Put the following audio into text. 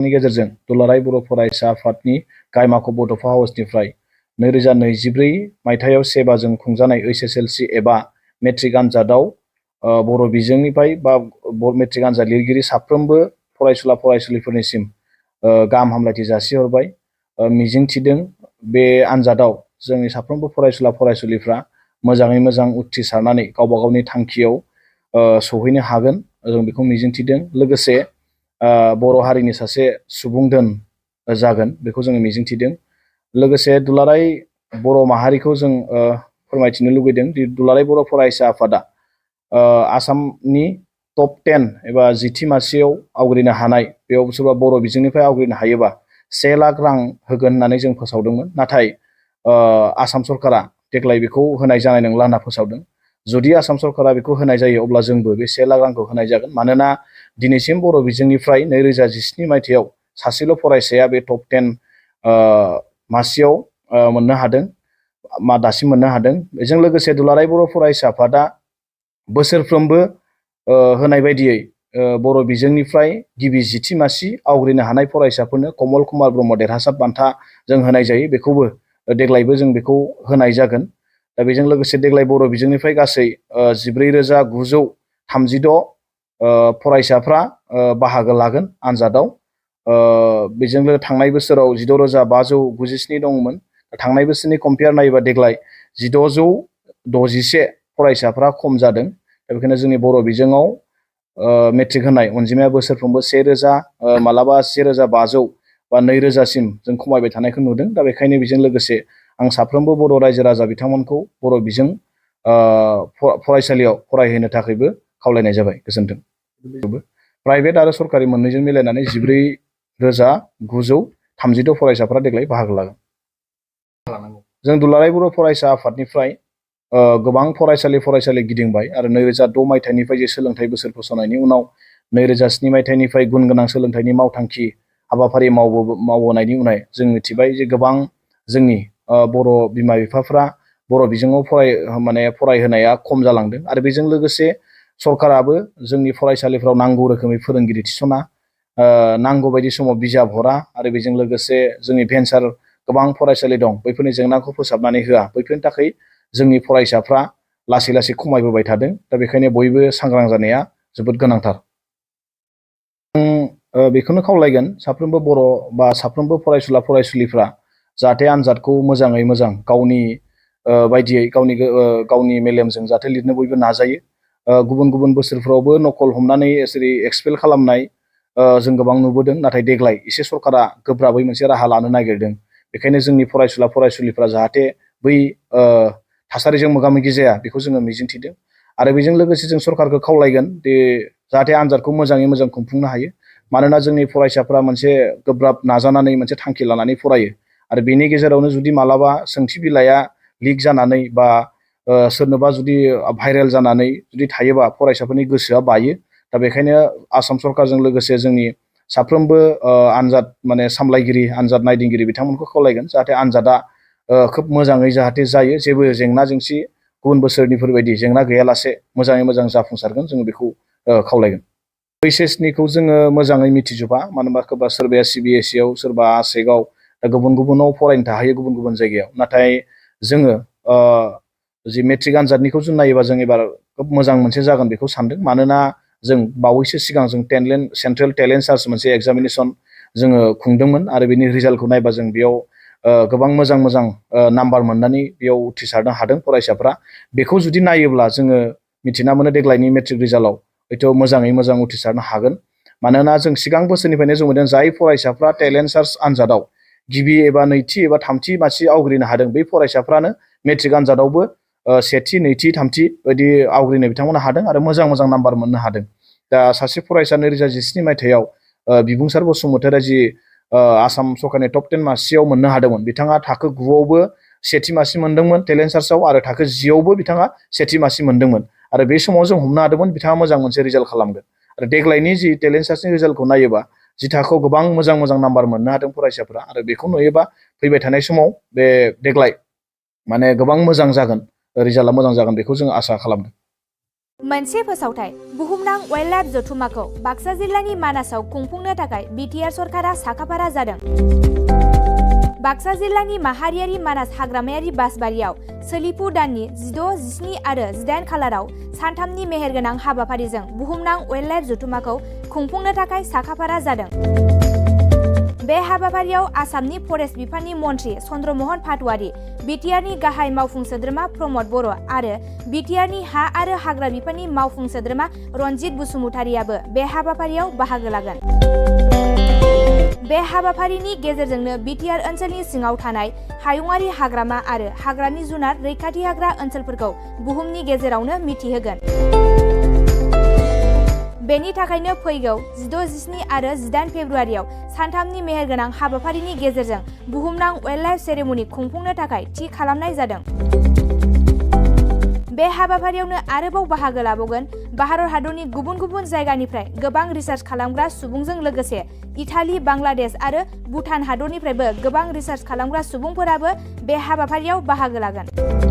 नि गेजेरजों दुलाराय बर' फरायसा आफादनि गायमाख' बड'फा हाउसनिफ्राय 2024 मायथाइयाव सेबाजों खुंजानाय HSLC एबा मेट्रिक आनजादाव बर' बिजोंनिफ्राय बा मेट्रिक आनजाद लिरगिरि साफ्रोमबो फरायसुला फरायसुलिफोरनिसिम गाहाम हामलायथि जासिहरबाय। मिजिंथिदों बे आनजादाव जोंनि साफ्रोमबो फरायसुला फरायसुलिफ्रा मोजाङै मोजां उथ्रिसारनानै गावबा गावनि थांखियाव सौहैनो हागोन जों बेखौ मिजिंथिदों। लोगोसे बर' हारिनि सासे सुबुं धोन जागोन बेखौ जोङो मिजिंथिदों। लोगोसे दुलाराय बर' माहारिखौ जों फोरमायथिनो लुगैदों दि दुलाराय बर' फरायसा आफादा आसामनि टप 10 एबा 10थि मासियाव आवग्रिनो हानाय बेयाव सोरबा बर' बिजोंनिफ्राय आवग्रिनो हायोबा 1 लाख रां होगोन होननानै जों फोसावदोंमोन। नाथाय आसाम सरकारा देग्लाय बेखौ होनाय जानाय नंला होनना फोसावदों। जुदि आसाम सरकारा बेखौ होनाय जायो अब्ला जोंबो बे 1 लाख रांखौ होनाय जागोन। मानोना दिनैसिम बर' बिजोंनिफ्राय 2017 मायथाइयाव सासेल' फरायसाया बे टप 10 मासियाव मोननो हादों, दासिम मोननो हादों। बेजों लोगोसे दुलाराय बर' फरायसा आफादा बोसोरफ्रोमबो होनाय बायदियै बर' बिजोंनिफ्राय गिबि 10थि मासि आवग्रिनो हानाय फरायसाफोरनो कमल कुमार ब्रह्म देरहासार बान्था जों होनाय जायो। बेखौबो देग्लायबो जों बेखौ होनाय जागोन। दा बेजों लोगोसे देग्लाय बर' बिजोंनिफ्राय गासै 14,936 फरायसाफ्रा बाहागो लागोन आनजादाव। बेजों थांनाय बोसोराव 16,597 दंमोन। थांनाय बोसोरनि कम्पेयार नायोबा देग्लाय 1,661 फरायसाफ्रा खम जादों। दा बेखायनो जोंनि बर' बिजोङाव मेट्रिक होनाय अनजिमाया बोसोरफ्रोमबो 1,000 मालाबा 1,500 बा 2,000सिम जों खमायबाय थानायखौ नुदों। दा बेखायनो बेजों लोगोसे आं साफ्रोमबो बर' रायजो राजा बिथांमोनखौ बर' बिजों फरायसालियाव फरायहोनो थाखायबो खावलायनाय जाबाय। गोजोन्थों। प्राइभेट आरो सरकारि मोननैजों मिलायनानै 14,936 फरायसाफ्रा देग्लाय बाहागो लागोन। जों दुलाराय बर' फरायसा आफादनिफ्राय गोबां फरायसालि गिदिंबाय आरो 2006 मायथाइनिफ्राय जे सोलोंथाइ बोसोर फसंनायनि उनाव 2007 मायथाइनिफ्राय गुन गोनां सोलोंथाइनि मावथांखि हाबाफारि मावबोनायनि उनाव जों मिथिबाय जे गोबां जोंनि बर' बिमा बिफाफ्रा बर' बिजोङाव फरायहोनाया खम जालांदों। आरो बेजों लोगोसे सरकाराबो जोंनि फरायसालिफ्राव नांगौ रोखोमै फोरोंगिरि थिसना, नांगौ बायदि समाव बिजाब हरा आरो बेजों लोगोसे जोंनि भेन्सार गोबां फरायसालि दं बैफोरनि जेंनाखौ फोसाबनानै होआ। बैफोरनि थाखाय जोंनि फरायसाफ्रा लासै लासै खमायबोबाय थादों। दा बेखायनो बयबो सांग्रां जानाया जोबोद गोनांथार। बेखौनो खावलायगोन साफ्रोमबो बर' बा साफ्रोमबो फरायसुला फरायसुलिफ्रा जाहाथे आनजादखौ मोजाङै मोजां गावनि बायदियै गावनि मेलेमजों जाहाथे लिरनो बयबो नाजायो। गुबुन गुबुन बोसोरफ्रावबो नकल हमनानै जेरै एक्सपेल खालामनाय जों गोबां नुबोदों। नाथाय देग्लाय एसे सरकारा गोब्राबै मोनसे राहा लानो नागिरदों। बेखायनो जोंनि फरायसुला फरायसुलिफ्रा जाहाथे बै थासारिजों मोगा मोगि जाया बेखौ जोङो मिजिंथिदों। आरो बेजों लोगोसे जों सरकारखौ खावलायगोन दि जाहाथे आनजादखौ मोजाङै मोजां खुंफुंनो हायो। मानोना जोंनि फरायसाफ्रा मोनसे गोब्राब नाजानानै मोनसे थांखि लानानै फरायो आरो बेनि गेजेरावनो जुदि मालाबा सोंथि बिलाइया लिक जानानै बा सोरनोबा जुदि भाइरेल जानानै जुदि थायोबा फरायसाफोरनि गोसोआ बायो। दा बेखायनो आसाम सरकारजों लोगोसे जोंनि साफ्रोमबो आनजाद सामलायगिरि आनजाद नायदिंगिरि बिथांमोनखौ खावलायगोन जाहाथे आनजादा खोब मोजाङै जाहाथे जायो, जेबो जेंना जेंसि गुबुन बोसोरनिफोरबायदि जेंना गैयालासे मोजाङै मोजां जाफुंसारगोन जोङो बेखौ खावलायगोन। HSनिखौ जोङो मोजाङै मिथिजोबा, मानो होनबा सोरबाया CBSE आव सोरबा आसेकआव गुबुन गुबुनाव फरायनो थाहैयो गुबुन गुबुन जायगायाव। नाथाय जोङो जि मेट्रिक आनजादनिखौ जों नायोबा जों एबार खोब मोजां मोनसे जागोन बेखौ सानदों। मानोना जों बावैसो सिगां जों सेन्ट्रेल टेलेन्ट सार्च मोनसे एग्जामिनेसन जोङो खुंदोंमोन आरो बेनि रिजाल्टखौ नायबा जों बेयाव गोबां मोजां मोजां नाम्बार मोननानै बेयाव उथ्रिसारनो हादों फरायसाफ्रा। बेखौ जुदि नायोब्ला जोङो मिथिना मोनो देग्लायनि मेट्रिक रिजाल्टआव हयथ' मोजाङै मोजां उथ्रिसारनो हागोन। मानोना जों सिगां बोसोरनिफ्रायनो जों मोनदों जाय फरायसाफ्रा टेलेन्ट सार्च आनजादाव गिबि एबा नैथि एबा थामथि मासि आवग्रिनो हादों बै फरायसाफ्रानो मेट्रिक आनजादावबो सेथि नैथि थामथि बायदि आवग्रिनो बिथांमोना हादों आरो मोजां मोजां नाम्बार मोननो हादों। दा सासे फरायसा 2017 मायथाइयाव बिबुंसार बसुमतारिया जि आसाम सरकारनि टप 10 मासियाव मोननो हादोंमोन, बिथाङा थाखो 9आवबो सेथि मासि मोनदोंमोन टेलेन्ट सार्चआव आरो थाखो 10आवबो बिथाङा सेथि मासि मोनदोंमोन। आरो बे समाव जों हमनो हादोंमोन बिथाङा मोजां मोनसे रिजाल्ट खालामगोन। आरो देग्लायनि जि टेलेन्ट सार्चनि रिजाल्टखौ नायोबा जि थाखोआव गोबां मोजां मोजां नाम्बार मोननो हादों फरायसाफ्रा, आरो बेखौ नुयोबा फैबाय थानाय समाव देग्लाय गोबां मोजां जागोन, रिजाल्टआ मोजां जागोन बेखौ जों आसा खालामदों। मोनसे फोसावथाय बुहुमनां वाइल्डलाइफ जथुम्माखौ बाक्सा जिल्लानि मानासाव खुंफुंनो थाखाय बिटिआर सरकारा साखाफारा जादों। बाक्सा जिल्लानि माहारियारि मानास हाग्रामायारि बासबारियाव सोलिफु दाननि 16, 17 आरो 18 खालाराव सानथामनि मेहेरगोनां हाबाफारिजों बुहुमनां वाइल्डलाइफ जथुम्माखौ खुंफुंनो थाखाय साखाफारा जादों। बे हाबाफारियाव आसामनि फरेस्ट बिफाननि मन्थ्रि चन्द्रमोहन पाटवारी, बिटिआरनि गाहाय मावफुं सोद्रोमा प्रमद बर' आरो बिटिआरनि हा आरो हाग्रा बिफाननि मावफुं सोद्रोमा रनजित बसुमतारियाबो बे हाबाफारियाव बाहागो लागोन। बे हाबाफारिनि गेजेरजोंनो बिटिआर ओनसोलनि सिङाव थानाय हायुङारि हाग्रामा आरो हाग्रानि जुनार रैखाथि होग्रा ओनसोलफोरखौ बुहुमनि गेजेरावनो मिथिहोगोन। बेनि थाखायनो फैगौ 16, 17 आरो 18 फेब्रुआरियाव सानथामनि मेहेरगोनां हाबाफारिनि गेजेरजों बुहुमनां वाइल्डलाइफ सेरेमनि खुंफुंनो थाखाय थि खालामनाय जादों। बे हाबाफारियावनो आरोबाव बाहागो लाबावगोन भारत हादरनि गुबुन गुबुन जायगानिफ्राय गोबां रिसार्च खालामग्रा सुबुंजों लोगोसे इटालि, बांलादेश आरो भुटान हादरनिफ्रायबो गोबां रिसार्च खालामग्रा सुबुंफोराबो बे हाबाफारियाव बाहागो लागोन।